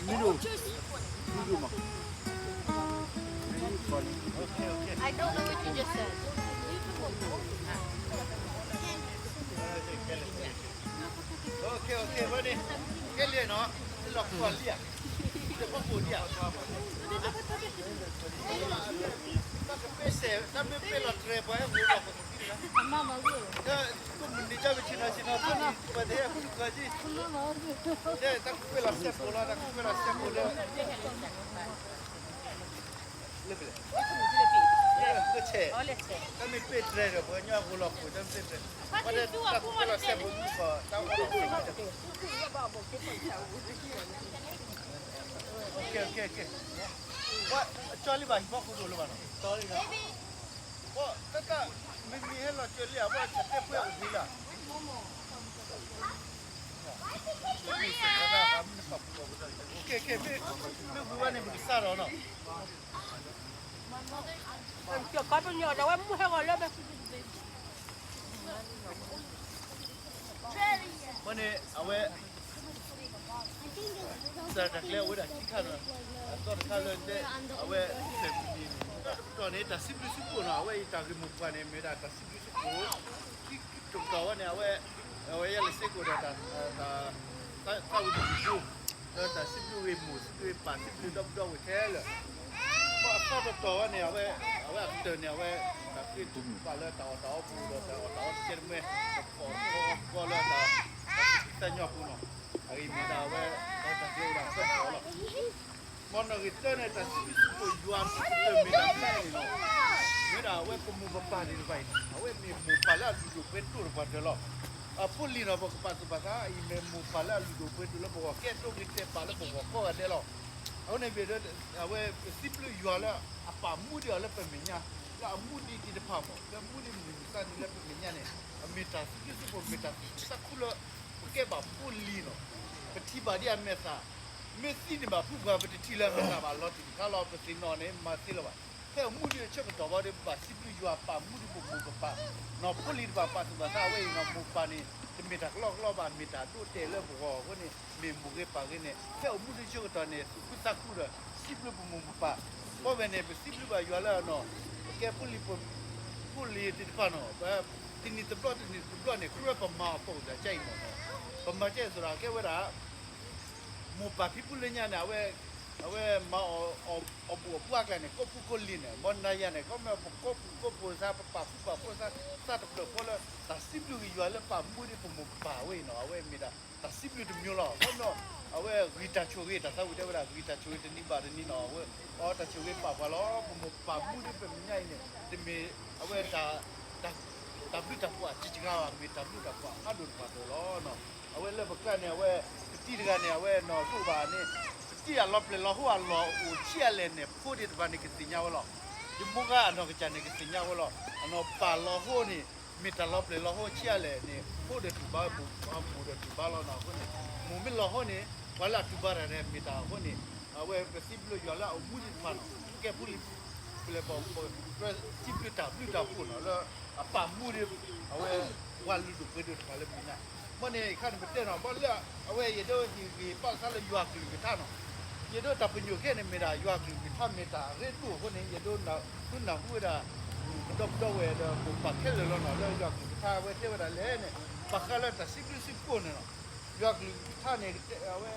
Middle. Middle မး. I don't know what you just said. Okay, okay, ဝဲန့ၣ် ကဲလံနီၤ, လီၤကွၢ်လံဧါ, တဖီခိၣ်ဒံးဧါ, တၢ်ကပ့ၢ်စဲး တၢ်မ့ၢ်ပ့ၢ်လီၤတြဲၤပှၤဟဲမူလီၤ ကမုၢ်နံၤကၢ်ပဆ့ၣ်နီၤဆ့ၣ်နီၤ ဖဲန့ၣ် ပှၤတဟဲဃုတကွၢ်က့ၤ, တၢ်ကပ့ၢ်လီၤစဲးဖိလီၤ, တၢ်ကပ့ၢ်လီၤစဲးဖိလၢ လၢပလဲၣ်, လၢဆဲး, တၢ်မ့ၢ်ပ့ၢ်တြဲၤဒီး ပှၤကညီအဂီၢ်လီၤခိၣ် တၢ်မ့ၢ်ပ့ၢ်တြဲၤ, ဘၣ်ဒီးတၢ်ကပ့ၢ်လီၤစဲးဖိမုၣ်ဃီ တၢ်အိၣ်လီၤခိၣ်, okay, okay, okay, ပှၤအကၠီလံဘၣ် ဟံၣ်ဖိဃီဖိလၢဘၣ်နီၤ, ပှၤတၢ်တၢ် မ့မ့ၢ်ဟဲလီၤကၠီလံဧါ ပှၤဆဲးတဲပှဲၤအိၣ်ဖဲလၢ okay, okay, မ့ၢ်ဝံၤဝဲန့ၣ် ပကစၢ်ဒီးနီၤ, ကီပညီဒီးဝဲမုၢ်ဟဲဂီၤလၢ မ့ၢ်န့ၣ် အဝဲ စးတၢ်ကျဲအိၣ်ဝဲဒၣ်ခံခါနီၤ, အသီတခါလၢတဲ အဝဲ ဖဲမုၢ်နံၤ တပတီၢ်န့ၣ် တၢ်စံးဘျုးစံးဖှိၣ်နီၤ, အဝဲအံၤတၢ်ဂ့ၢ်မိၢ်ပှၢ်န့ၣ် မ့ၢ်ဒၣ်တၢ်စံးဘျုးစံးဖှိၣ်, ခံကတီၢ်ဝဲန့ၣ် အဝဲ အဝဲယဲလဲၤစ့ၢ်ကီးဒီး တၢ် သးဝံၣ်တၢ်ဘျုး လၢတၢ်စံးဘျုးဂ့ၢ်မိၢ် စံးဘျုးဂ့ၢ်ပၢ် စံးဘျုးဒီပုၢ်ဒီဝဲၢ်ခဲလၢာ်, ဘၣ်အသီတတီၢ်ဝဲန့ၣ် အဝဲ အဝဲအကတၢၢ်န့ၣ် အဝဲ တၢ်ဃ့ထုကဖၣ်လၢတၢ်အီၣ်တၢ်အီပူၤဒီး တၢ်အီၣ်တၢ်အီတကဲတမှဲ တၢ်ဖီၣ်ဃီအီၣ်ဃီလၢတၢ် တၢ်သူၣ်ဖှံသးညီပူၤနီၤ, အဂ့ၢ်မ့ၢ်ဒၣ်အဝဲ တၢ်က့ၤအိၣ်ဒၣ်ဖဲတၢ်အီၣ်လီၤ မ်နီၢ်ဂ့ၤတၢန့ၣ် တၢ်စံးဘျုးစံးဖှိၣ်ယွၤအကတၢၢ်မ့ၢ်ဒၣ်ဖဲန့ၣ်လီၤ, မ့ၢ်ဒၣ်အဝဲပမိၢ်ပပၢ်သ့ၣ်တဖၣ်အံၤန့ၣ် အဝဲမ့ၢ်မိၢ်ပၢ်လၢအလုၢ်ဒိၣ်ပှ့ၤဒိၣ်တပှၤတၢၢ်လီၤ, အဖိလံၤနီၤ ပကပာ်သူၣ်ပာ်သးအံၤ မ့ၢ်မိၢ်ပၢ်လၢအလုၢ်ဒိၣ်ပှ့ၤဒိၣ်လၢပဂီၢ် ကဲဒိဂ့ၤတဲာ်ပာ်လၢပဂီၢ်ကိးဂၤဒဲးလီၤ, အဃိန့ၣ်မ့ၢ်ဒီး အဝဲပစံးဘျုးယွၤလၢအပာ်မူဒံးအီၤလၢပမဲာ်ညါ, လၢအမူဒံးသ့ၣ်တဖၣ်မး လၢမူဒံးမုၢ်မဆါန့ၣ်လၢပမဲာ်ညါန့ၣ် အမ့ၢ်တၢ်စံးဘျုးစံးဖှိၣ် မ့ၢ်တၢ်သူၣ်ခုသးခုလၢ ပကဲဘၣ်ဖိလံၤနီၤ, ပထံၣ်ဘၣ်ဒ်အမဲာ်သၣ်, မ့ၢ်သံန့ၢ်ဘၣ်ဖုပှၤ ပတထံၣ်လၢအမဲာ်သၣ်ဘၣ် လီၤတံၢ်တခါလီၤ ပသ့ၣ်နီၣ်န့ၣ် မၤသ့လၢၤဘၣ်, ဖဲအမူဒံးအဆၢကတီၢ်ဘၣ်ဒီး ပဘၣ်စံးဘျုးယွၤပာ်မူဒံးပမိၢ်ပပၢ်, နီၤဖိလံၤတဖၣ်ပာ်သူၣ်ပာ်သးအဝဲအံၤနီၤ မိၢ်ပၢ်န့ၣ် တမ့ၢ်တၢ်ကလီကလီဘၣ် မ့ၢ်တၢ်ဒိၣ်တဲာ်လၢပဂီၢ်အဃိန့ၣ် မ့ၢ်မိၢ်ဂ့ၤပၢ်ဂ့ၤန့ၣ် ဖဲအမူဒံးအဆၢကတီၢ်န့ၣ် သူၣ်ခုသးခုဒီး စံးဘျုးပမိၢ်ပပၢ်, ဘၣ်ဝဲန့ၣ် ပစံးဘျုးဘၣ်ယွၤလၢနီၤ, ပကဲဖိလံၤ ဖိလံၤသ့ၣ်တဖၣ်နီၤ, တနံၣ်တဘျီတနံၣ်တဘျီန့ၣ် ခရံာ်ပမၤအီၤပအိၣ်သးကအံၤမးနီၤ, ပမၤကဲအသိးဒီးကဲဝဲဒၣ် မိၢ်ပၢ်ဖံဖုလၢညါန့ၣ် အဝဲ အဝဲမၤအီၤ အီၣ်ဘူၣ်အီၣ်ပှၢ်ကျါန့ၣ် ကိးပူၤကိးလံၤန့ၣ် ဘၣ်နၤယၤန့ၣ် ခီမ့ၢ်ပကိးပူၤကိးဖိသး ပပာ်ဖုပာ်ဖိသး သးတဖျၢၣ်ဖိလၢ တၢ်စံးဘျုးက့ၤယွၤလၢပာ်မူဒံးပမိၢ်ပပၢ်ဝဲအံၤနီၤ အဝဲမ့ၢ်ဒၣ် တၢ်စံးဘျုးတမံၤလီၤ. ခီမ့ၢ် အဝဲဂံၢ်တၢ်ဆိၣ်ဂ့ၤ တၢ်သးဝံၣ်တဲဝဲဒၣ် ဂံၢ်တၢ်ဆိၣ်ဂ့ၤတနံၤဘၣ်တနံၤနီၤ အဝဲ အီတၢ်ဆိၣ်ဂ့ၤပာ်ပှၤလီၤ. ပမိၢ်ပပၢ်မူဒံးပမဲာ်ညါအံၤန့ၣ် တမ့ၢ်အဝဲ တၢ်ဘျုးတၢ်ဖှိၣ်အစှၤစှၤဘၣ် မ့ၢ်တၢ်ဘျုးတၢ်ဖှိၣ်အဖးဒိၣ်တဖၣ်တၢၢ်လီၤ. အဝဲလၢပကျါန့ၣ် အဝဲ ပတံၤတဂၤန့ၣ် အဝဲနီၢ်လိၣ်ဘၣ်န့ၣ် ပတံၤအလီၤပျဲၢ်လီၤဟိအလီၢ်အိၣ်ဆံးအါလဲၣ်န့ၣ် ဖိသ့ၣ်တဖၣ်န့ၣ် ကသ့ၣ်ညါဝဲလီၤ. ယမိၢ်ဂၤအနီၢ်ကစၢ်န့ၣ် ကသ့ၣ်ညါဝဲလီၤ. အနီၢ်ပၢ်လီၤဟိန့ၣ် မ့ၢ်တၢ်လီၤပျဲၢ်လီၤဟိဆံးအါလဲၣ်န့ၣ် ဖိဒီးတူၢ်ဘၣ် မိၢ်ဒီးတူၢ်ဘၣ်လီၤနီၤ. အဃိန့ၣ် မိၢ်မ့ၢ်လီၤဟိန့ၣ် ပှၤလၢအတူၢ်ဘၣ်တၢ်န့ၣ် မ့ၢ်တၢ်အဃိန့ၣ် အဝဲပစံးဘျုးယွၤလၢအအိၣ်မူသ့ၣ်တဖၣ်နီၤ ပကဲဖိလံၤ ပလဲၤဘၣ် စံးဘျုးတၢ်ဘျုးတၢ်ဖှိၣ်နီၤ လၢအပာ်မူဒံး အဝဲ ပှၤလုၢ်ဒိၣ်ပှ့ၤဒိၣ်တဖၣ်လၢမဲာ်ညါ. ဘၣ်န့ၣ် အခါန့ၣ် ပတဲနီၤ ဘၣ်လၢ အဝဲယအဲၣ်ဒိးဟ့ၣ်ဂံၢ်ဘါသးလၢယွၤကလုၢ်ကထါနီၤ. ယအဲၣ်ဒိးတၢ်ပညိၣ်ခဲန့ၣ်မ့ၢ်ဒၣ် ယွၤကလုၢ်ကထါမ့ၢ်တၢ်အရ့ဒိၣ်အဃိန့ၣ် ယအဲၣ်ဒိးနၢ်ဟူဝဲဒၣ် ပဒီပုၢ်ဒီဝဲၢ်ဒီး မိၢ်ပၢ်ခဲလၢာ်လီၤနီၤ လၢယွၤကလုၢ်ကထါဝဲတဲဝဲဒၣ်လဲၣ်န့ၣ် ဘၣ်ဃးလၢတၢ်စံးဘျုးစံးဖှိၣ်န့ၣ်လီၤ. ယွၤကလုၢ်ကထါန့ၣ် အဝဲ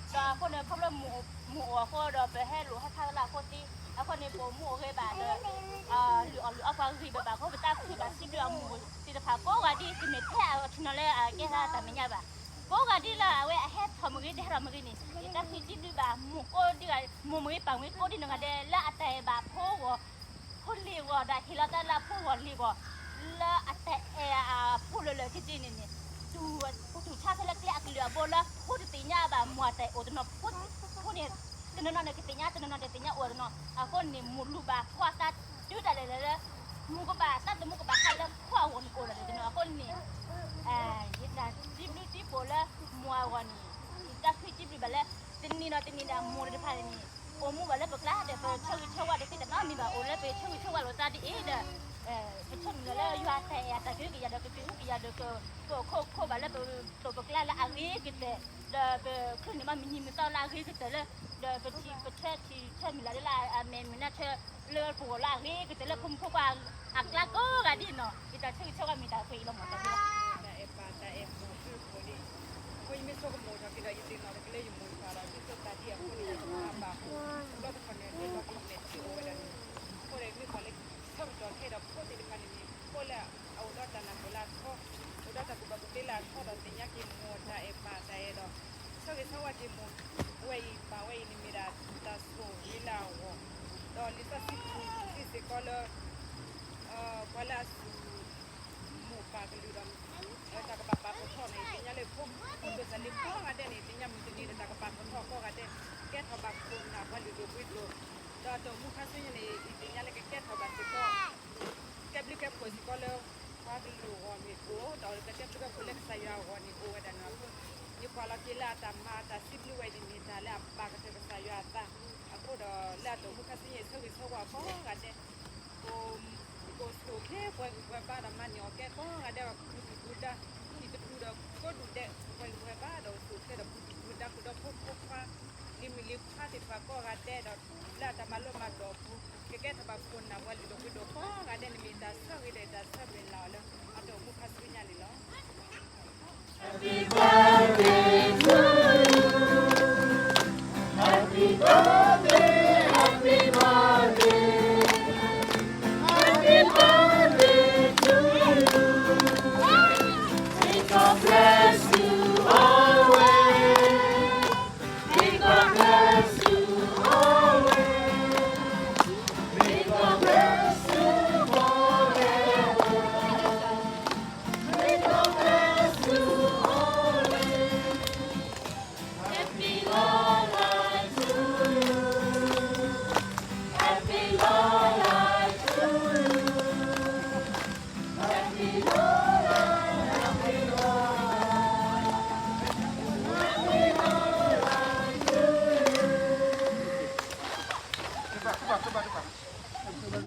ဒီးအဃိန့ၣ် ခီဖျိမူးအိၣ်အဃိဒီး ပဟဲလိာ်ဟဲဖးသလၢအဃိသ့, အဃိန့ၣ် ပအိၣ်မူအိၣ်ဂဲၤဘၣ်ဒီး လုၢ်အီၣ်လုၢ်အီပှၤဂံၢ်ဘၣ်ဘၣ်အဃိ ပတၢ်ခုၣ်ဘၣ်စံးဘျုးအမူးသ့ၣ်တဖၣ်ကိးဂၤဒဲး တမ့ၢ်ထဲအထံနီၤလၢအကဲထီၣ်တၢ်မဲာ်ညါဘၣ်. ကိးဂၤဒဲးလၢအဝဲအဟဲထီၣ်မ့ၢ်ဂ့ၤ တဟဲထီၣ်မ့ၢ်ဂ့ၤန့ၣ် ယတၢ်ခုၣ်စံးဘျုးဘၣ် မူးကိးဒ်ဂၤ မူးမ့ၢ်ဂ့ၤပၢ်မ့ၢ်ဂ့ၤ ကိးဒ်နီၢ်ဂၤဒဲးလၢအတၢ်အဲၣ်ဘၣ်ဖိဂီၢ် ဖိလံၤဂီၢ် ဒီးဟ့ၣ်လီၤတၢ်လၢအဖိဂီၢ်လံၤဂီၢ် လၢအတၢ်အဲၣ်အဖိလၢာ်လၢာ်ကက့န့ၣ်န့ၣ် တူၢ်ဆါဆဲလၢကျဲအကလုာ်အဘိလၢ ဖိတသ့ၣ်ညါဘၣ်မူးအတၢ်အဲၣ်အိၣ်တနီၤ, ဖိန့ၣ် တနီၤနီၤန့ၣ်ကသ့ၣ်ညါ တနီၤနီၤတသ့ၣ်ညါအိၣ်တနီၤ, အဃိန့ၣ် မူးလူၤဘၣ်ဖိအသးတုၤဒၣ်လဲာ်လၢ မူးကဘၣ်သးသမူကဘၣ်ဟးလၢဖိအဂီၢ်န့ၣ်ကအိၣ်ဒၣ်န့ၣ်တနီၤ, အဃိန့ၣ် ယတၢ်စံးဘျုးစံးဖှိၣ်လၢ မူးအဂီၢ်န့ၣ် ယတၢ်ခုၣ်စံးဘျုးဘၣ်လၢ တနံၤဒီးတနံၤဒီး မူးတဖၣ်န့ၣ် အိၣ်မူဘၣ်လၢပကျါဒီး ပဆၢဂ့ၤဆၢဝါဒီးသ့ၣ်တဖၣ်မ့ၢ်ဘၣ်အိၣ်လၢပဆၢဂ့ၤဆၢဝါလိာ်သးဒ်အံၤဒီး ပဆၢမုၢ်လၢ်လၢယွၤတၢ်အဲၣ်အတၢ်ကဟုကယာ်ဒီး ကကဟုကယာ်ဒီး ကအိၣ်ခိးခိးဘၣ်လၢပကျါလၢအဂ့ၤကတၢၢ်, ဒီးပချုးန့ၣ်မ့ၢ်မုၢ်နံၤမုၢ်သီလၢအဂ့ၤကတၢၢ်လၢ ဒီးပထံၣ်ပဆၢထံၣ်ဆၢမုၢ်လၢ်လၢအမဲာ်မုၢ်နၤဆၢ လၢပဂီၢ်လၢအဂ့ၤကတၢၢ်လၢဖိမုၣ်ဖိခွါအကျါကိးဂၤဒဲးနီၤ, ယတၢ်ဆၢဂ့ၤဆၢဝါမ့ၢ်တၢ်ဃ့အံၤလီၤမးတၢ်လီၤ. တၢ်အဲၣ်ပၢ်တၢ်အဲၣ်မူးဖုဖိန့ၣ် အဃိယမ့ၢ်ဆိကမိၣ်ထီၣ်က့ၤဒီး ယသ့ၣ်နီၣ်ထီၣ်က့ၤလၢယမိၢ်ယပၢ်ဒီး ဒ်သိးတၢ်ဒ်အဃိန့ၣ် ယကမၤဘၣ်အဃိ တဘျီတခီၣ်န့ၣ် ဒ်သိးကမ့ၢ်ထံၣ်အိၣ်ဝဲဒၣ်န့ၣ် အဃိဒီးမ့ၢ်ပှၤလၢ ဆၢကတီၢ်ခဲအံၤဒီး ဖိသ့ၣ်တဖၣ်န့ၣ်မ့ၢ် ဖိလၢအအိၣ်ဒီးတၢ်နၢ်ပၢၢ်လၢအထီ, အိၣ်ဒီးတၢ်ကူၣ်ဘၣ်ကူၣ်သ့လၢအထီဒီး သ့ၣ်ညါက့ၤမိၢ်တၢ်အဲၣ်ပၢ်တၢ်အဲၣ်ဒီး ဆၢဂ့ၤဆၢဝါက့ၤမိၢ်ဝဲအံၤပၢ်ဝဲအံၤန့ၣ်မ့ၢ်ဒၣ်တၢ်ဆိၣ်ဂ့ၤလၢအဂီၢ်, ဒီးလံာ်စီဆှံပူၤစံးစ့ၢ်ကီးလၢ ပှၤလၢအစူၢ်မိၢ်ပၢ်ကလုၢ်ဒီး တၢ်ကဘၣ်ပာ်ပီၤထီၣ်န့ၣ် ယသ့ၣ်ညါလၢဖိဒိၣ်စၢ်လံၤကိးဂၤဒဲးန့ၣ် သ့ၣ်ညါမုၢ်တနံၤဒီးတၢ်ကပာ်ပီၤထီၣ်ကိးဂၤဒဲး ကဲထီၣ်ဘၣ်ခိၣ်နၢ်ပှၤလုၢ်ဒိၣ်ပှ့ၤဒိၣ်, ဒီးတၢ်အိၣ်မူခါဆူညါန့ၣ် ယသ့ၣ်ညါလၢကကဲထီၣ်ဘၣ်စ့ၢ်ကီး ကဲဘျုးကဲဖှိၣ်စ့ၢ်ကီးလၢ ပှၤကလုာ်အဂီၢ်မ့ၢ်အိၣ် ဒီးကကဲဘျုးကဲဖှိၣ်လၢကစၢ်ယွၤအဂီၢ်န့ၣ်အိၣ်ဝဲဒၣ်န့ၣ်အဃိ, ယကွၢ်လီၤက့ၤလၢအတၢ်မၤအတၢ်စံးဘျုးဝဲအံၤန့ၣ်မ့ၢ်တၢ်လၢအဘၣ်ကတၢၢ်ကစၢ်ယွၤအသး, အဃိဒီးလၢအတၢ်အိၣ်မူခါဆူညါအံၤ ဆၢဂ့ၤဆၢဝါကိးဂၤဒဲး ကအိၣ်ဆူၣ်အိၣ်ချ့ပှၤဂံၢ်ပှၤဘါဒီးမၤန့ၢ်အီၣ်ကဲကိးဂၤဒဲး ပူၤဒုၣ်ပူၤဒါ ဟံၣ်တပူၤဒီးကိးဒူၣ်ဒဲး ပှၤဂံၢ်ပှၤဘါဒီးအိၣ်ဆူၣ်အိၣ်ချ့ဒီးပူၤဒုၣ်ပူၤဒါဃုာ်ဒီးဖိမုၣ်ဖိခွါ လံၤမုၣ်လံၤခွါသ့ၣ်တဖၣ်ကိးဂၤဒဲးဒီး လၢအတၢ်မၤလိမၤဒိးအပူၤ ကကဲထီၣ်ဘၣ်ခိၣ်နၢ်ပှၤလုၢ်ဒိၣ်ပှ့ၤဒိၣ်ကိးဂၤဒဲးန့ၣ်မ့ၢ်တၢ်ဆၢဂ့ၤဒီးတၢ်ဆၢမုၢ်လၢ်အီၤလၢ အတၢ်အိၣ်မူခါဆူညါန့ၣ်လီၤ. Happy birthday to you. Happy birthday, happy birthday. Happy birthday to you. May God bless you always. May God bless you always. May God bless you forever. May God bless you always. Happy long life to you. Happy long life to you. Happy